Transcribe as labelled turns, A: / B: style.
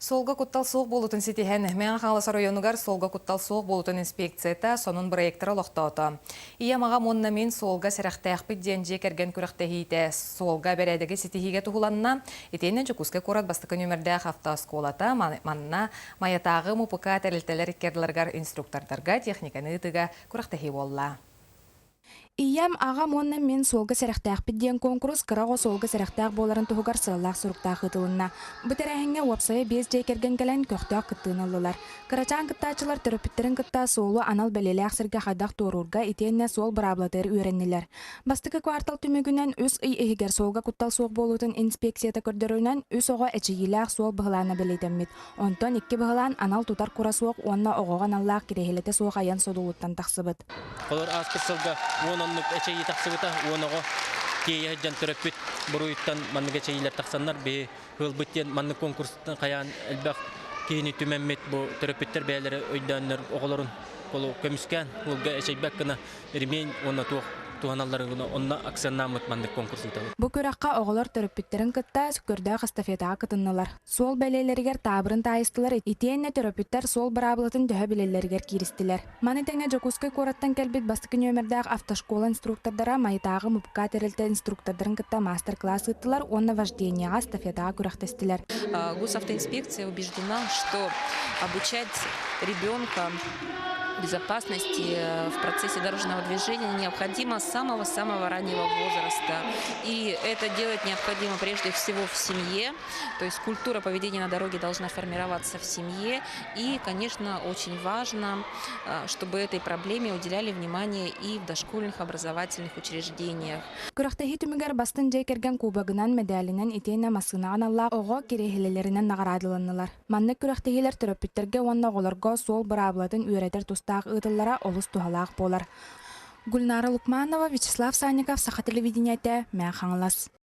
A: Суолга куттал суох буолуутун ситиһэн, Мэҥэ Хаҥалас оройуонугар суолга куттал суох буолуутун инспекцията сонун бырайыактары олохтоото. Ийэм, аҕам уонна мин суолга сэрэхтээхпит диэн дьиэ кэргэн күрэхтэһиитэ суолга бэрээдэги ситиһиигэ туһуланна. Итиэннэ Дьокуускай куорат бастакы нүөмэрдээх автооскуолата манна Майатааҕы МУПК тэрилтэлэр икки инструктордарга техниканы ыытыыга күрэхтэһии буолла.
B: Ийэм, аҕам уонна мин суолга сэрэхтээхпит диэн куонкурус кыра оҕо суолга сэрэхтээх буоларын туһугар сыаллаах суруктаах ыытылынна. Бу тэрээһиҥҥэ уопсайа биэс дьиэ кэргэн кэлэн көхтөөх кыттыыны ыллылар. Кырачаан кыттааччылар төрөппүттэрин кытта суолу анал бэлиэлээх сиргэ хайдах туоруурга итиэннэ суол быраабылатыгар үөрэннилэр. Бастакы квартал түмүгүнэн үс ый иһигэр суолга куттал суох буолуутун инспекцията көрдөрөрүнэн үс оҕо эчэйиилээх суол быһылаана бэлиэтэммит. Онтон икки быһылаан анал тутар кура суох уонна оҕоҕо аналлаах кириэһилэтэ суох айан содулуттан тахсыбыт.
C: Олор ааспыт сылга уон оннук эчэйии тахсыбыта, уон оҕо тиэйэ сылдьан төрөппүт буруйуттан маннык эчэйиилэр тахсаннар биһи ыалбыт диэн маннык конкурстан хайаан элбэх киһини түмэммит бу төрөппүттэр бэйэлэрэ өйдөөннөр оҕолорун көмүскээн ыалга эчэйбэт гына ремень уонна туох туһаналларын онно акценнааммыт маннык конкурс ыытабыт.
B: Бу күрэххэ оҕолор төрөппүттэрин кытта көрдөөх эстафетаҕа кытыннылар. Суол бэлиэлэригэр таабырын таайыстылар итиэннэ төрөппүттэр суол быраабылатын төһө билэллэригэр кииристилэр. Маны тэҥэ Дьокуускай куораттан кэлбит бастакы нүөмэрдээх автошкола инструктордара Майатааҕы МУПК тэрилтэ инструктордарын кытта маастар-кылаас ыыттылар уонна вождениеҕа эстафетаҕа күрэхтэстилэр.
D: Госавтоинспекция убеждена, что обучать ребенка безопасности в процессе дорожного движения необходимо с самого-самого раннего возраста. И это делать необходимо прежде всего в семье, то есть культура поведения на дороге должна формироваться в семье. И, конечно, очень важно, чтобы этой проблеме уделяли внимание и в дошкольных образовательных учреждениях.
B: Күрэхтэһии түмүгэр бастыҥ дьиэ кэргэн кубогынан, мэдээлинэн итиэннэ массыынаҕа аналлаах оҕо кириэһилэлэринэн наҕараадаланнылар. Маннык күрэхтэһиилэр төрөппүттэргэ уонна оҕолорго суол быраабылатын үөрэтэр тустаах ыытыллара олус туһалаах буолар. Гульнара Лукманова, Вячеслав Санников, Саха телевидениетэ, Мэҥэ Хаҥалас.